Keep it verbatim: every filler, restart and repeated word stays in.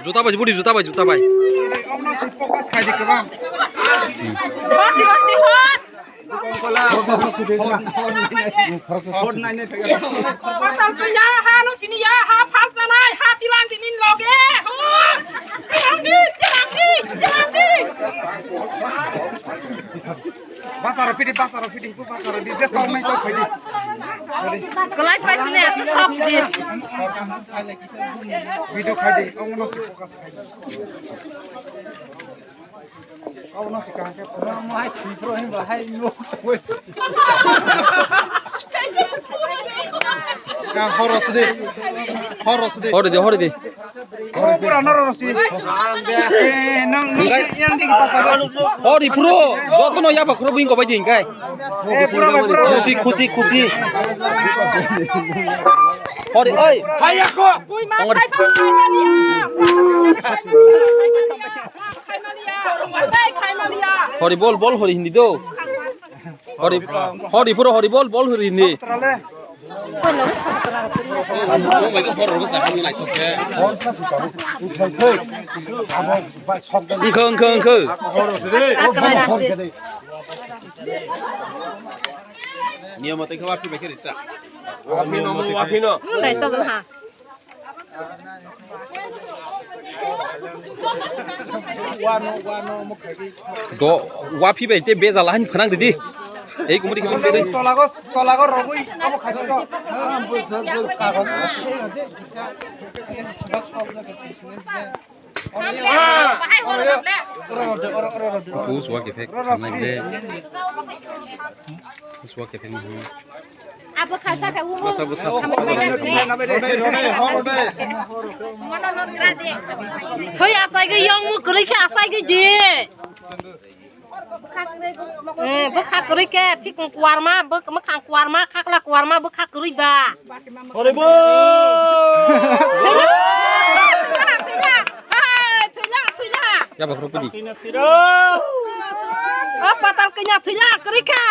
Juta bai, budi juta bai, juta bai. Patal ko ya ha no sini ya ha phal sanai ha tilang dinin loge. Ho. Tilang di, tilang di, tilang di. Basaro pidi, basaro pidi, bu basaro di, je tong nai to pidi. Kelai pai pine asa sok di. Video khai di, ong no si focus khai di. Ong no si kaham khe. Ong no hai thwi pro hin bahai no. Ka horo sidi. Horo sidi. Hori di, hori di. Hori pura noro rosi. Eh, nang, nang, yang di kita. Hori pro, joto no yaba pro bing ko bai ding kai. Eh, pura, pura. Khusi, khusi, khusi. Hori, oi. Hai ako. Bui ma, hai pa, hai ma liya. Hai ma liya. Hai ma liya. Hori bol, bol hori hindi do. Hori, hori pura hori bol, bol hori hindi. Wngkha, wngkha, wngkha. Niyom motoi khe waphi bai khe rita. Waphi no, waphi no. Do, waphi bai te bejal han phanang ridi. Ei kumuri kumuri. Tolago, tolago rogui abo khai to. Pus wa kefek nai de. Pus wa kefek nai. Abo khalsa khe umo. Basa, basa. Thoi achaigwi yong mu kwrwi khe achaigwi di. Eh, bwkha kwrwi khe phikung kuarma, bwk-, mwkhang kuarma, khakla kuarma, bwkha kwrwi ba. Hori bo! Thwila! Thwila! Hai, thwila, thwila! Yaba khoro pudi. O patal kanya thwila kwrwi kha.